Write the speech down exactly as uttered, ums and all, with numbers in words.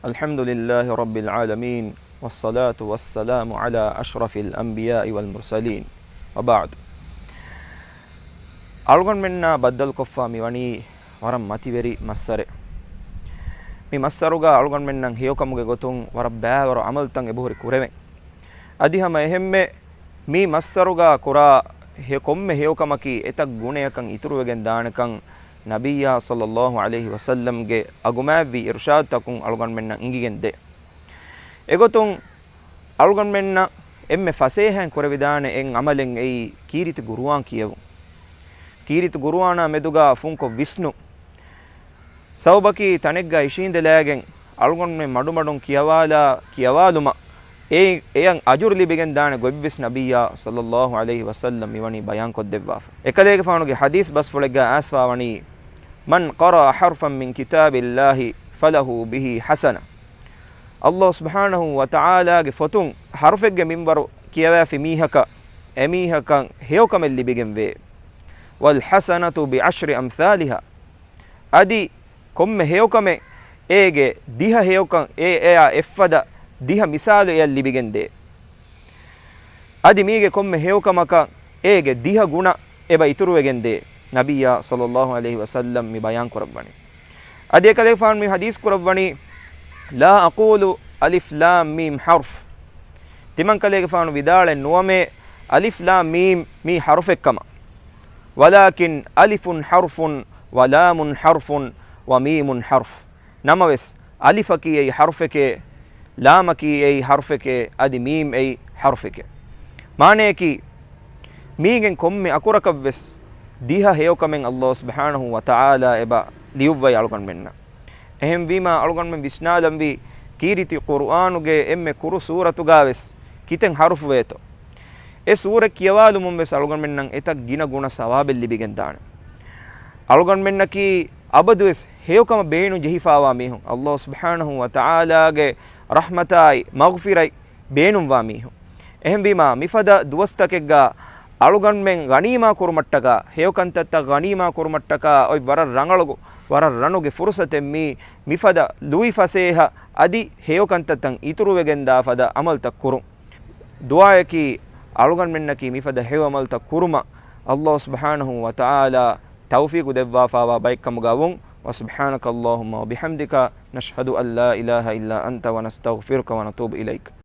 الحمد لله رب العالمين، والصلاة والسلام على أشرف الأنبياء والمرسلين، وبعد. އަޅުގަނޑުމެންނާ ބައްދަލުކޮށްފަ މިވަނީ ވަރަށް މަތިވެރި މައްސަރެއް. މި މައްސަރުގަ އަޅުގަނޑުމެންނަށް ހެޔޮކަމުގެ ގޮތުން ވަރަށް ބައިވަރު ޢަމަލުތައް އެބަހުރި ކުރެވެން. އަދި ހަމަ އެހެންމެ މި މައްސަރުގަ ކުރާ ހެ-، ކޮންމެ ހެޔޮކަމަކީ އެތައް ގުނަޔަކަށް އިތުރުވެގެން ދާނެކަން ނަބިއްޔާ ޞައްލައްލާހު ޢަލައިހި ވަސައްލަމްގެ އަގުމާތްވި އިރުޝާދުތަކުން އަޅުގަނޑުމެންނަށް އެނގިގެން ދޭ. އެގޮތުން އަޅުގަނޑުމެންނަށް އެންމެ ފަސޭހައިން ކުރެވިދާނެ އެއް ޢަމަލެއް އެއީ ކީރިތި ޤުރުއާން ކިޔެވުން. ކީރިތި ޤުރުއާނާ މެދުގަ ފުންކޮށް ވިސްނުން. ސަބަބަކީ ތަނެއްގަ އިށީނދެލާގެން އަޅުގަނޑުމެން މަޑުމަޑުން ކިޔަވާލާ، ކިޔަވާލުމަށް އެ، އެޔަށް އަޖުރު ލިބިގެން ދާނެ ގޮތްވެސް ނަބިއްޔާ ޞައްލައްލާހު ޢަލައިހި ވަސައްލަމް މިވަނީ ބަޔާންކޮށްދެއްވާފަ. އެކަލޭގެފާނުގެ ޙަދީޘް ބަސްފުޅެއްގަ އައިސްފާވަނީ، من قرأ حرفا من كتاب الله فله به حسنة. ﷲ ސުބްޙާނަހު ވަތަޢާލާގެ ފޮތުން ޙަރުފެއްގެ މިންވަރު ކިޔަވައިފި މީހަކަށް، އެމީހަކަށް ހެޔޮކަމެއް ލިބިގެންވޭ. والحسنة بعشر أمثالها. އަދި ކޮންމެ ހެޔޮކަމެއް އޭގެ ދިހަ ހެޔޮކަން، އެ، އެއާ އެއްފަދަ ދިހަ މިސާލު އެޔަށް ލިބިގެންދޭ. އަދި މީގެ ކޮންމެ ހެޔޮކަމަކަށް އޭގެ ދިހަ ގުނަ އެބަ އިތުރުވެގެންދޭ. ނަބިއްޔާ ޞައްލައްލާހު ޢަލައިހި ވަސައްލަމް މި ބަޔާންކުރައްވަނީ. އަދި އެކަލޭގެފާނު މި ޙަދީޘް ކުރައްވަނީ، لا أقول ألف لام ميم حرف. ތިމަންކަލޭގެފާނު ވިދާޅެއް ނުވަމޭ، އަލިފް ލާމް މީމް މީ ޙަރުފެއްކަމަށް. ولكن ألف حرف ولام حرف وميم حرف. ނަމަވެސް، އަލިފަކީ އެއީ ޙަރުފެކޭ، ލާމަކީ އެއީ ޙަރުފެކޭ، އަދި މީމް އެއީ ޙަރުފެކޭ. މާނަޔަކީ، މީގެން ކޮންމެ އަކުރަކަށްވެސް ދިހަ ހެޔޮކަމެއް ﷲ ސުބްޙާނަހު ވަތަޢާލާ އެބަ ލިޔުއްވައި އަޅުގަނޑުމެންނަށް. އެހެންވީމާ، އަޅުގަނޑުމެން ވިސްނާލަންވީ، ކީރިތި ޤުރުއާނުގެ އެންމެ ކުރު ސޫރަތުގާވެސް ކިތަން ޙަރުފުވޭތޯ؟ އެ ސޫރަތް ކިޔަވާލުމުންވެސް އަޅުގަނޑުމެންނަށް އެތައް ގިނަ ގުނަ ސަވާބެއް ލިބިގެންދާނެ. އަޅުގަނޑުމެންނަކީ އަބަދުވެސް ހެޔޮކަމަށް ބޭނުން ޖެހިފާވާ މީހުން، ﷲ ސުބްޙާނަހު ވަތަޢާލާގެ ރަޙްމަތާއި މަޣްފިރަތް ބޭނުންވާ މީހުން. އެހެންވީމާ، މިފަދަ ދުވަސްތަކެއްގަ އަޅުގަނޑުމެން ޣަނީމާ ކުރުމަށްޓަކާ، ހެޔޮކަންތައްތައް ޣަނީމާ ކުރުމަށްޓަކާ އޮތް ވަރަށް ރަނގަޅު، ވަރަށް ރަނުގެ ފުރުޞަތެއް މީ. މިފަދަ ލުއި ފަސޭހަ އަދި ހެޔޮކަންތައްތައް އިތުރުވެގެންދާ ފަދަ ޢަމަލުތައް ކުރުން. ދުޢާއަކީ، އަޅުގަނޑުމެންނަކީ މިފަދަ ހެޔޮ ޢަމަލުތައް ކުރުމަށް ﷲ ސުބްޙާނަހު ވަތަޢާލާ ތައުފީޤު ދެއްވާފާވާ ބައެއްކަމުގަ ވުން. وسبحانك اللهم وبحمدك، نشهد أن لا إله إلا أنت، ونستغفرك ونتوب إليك.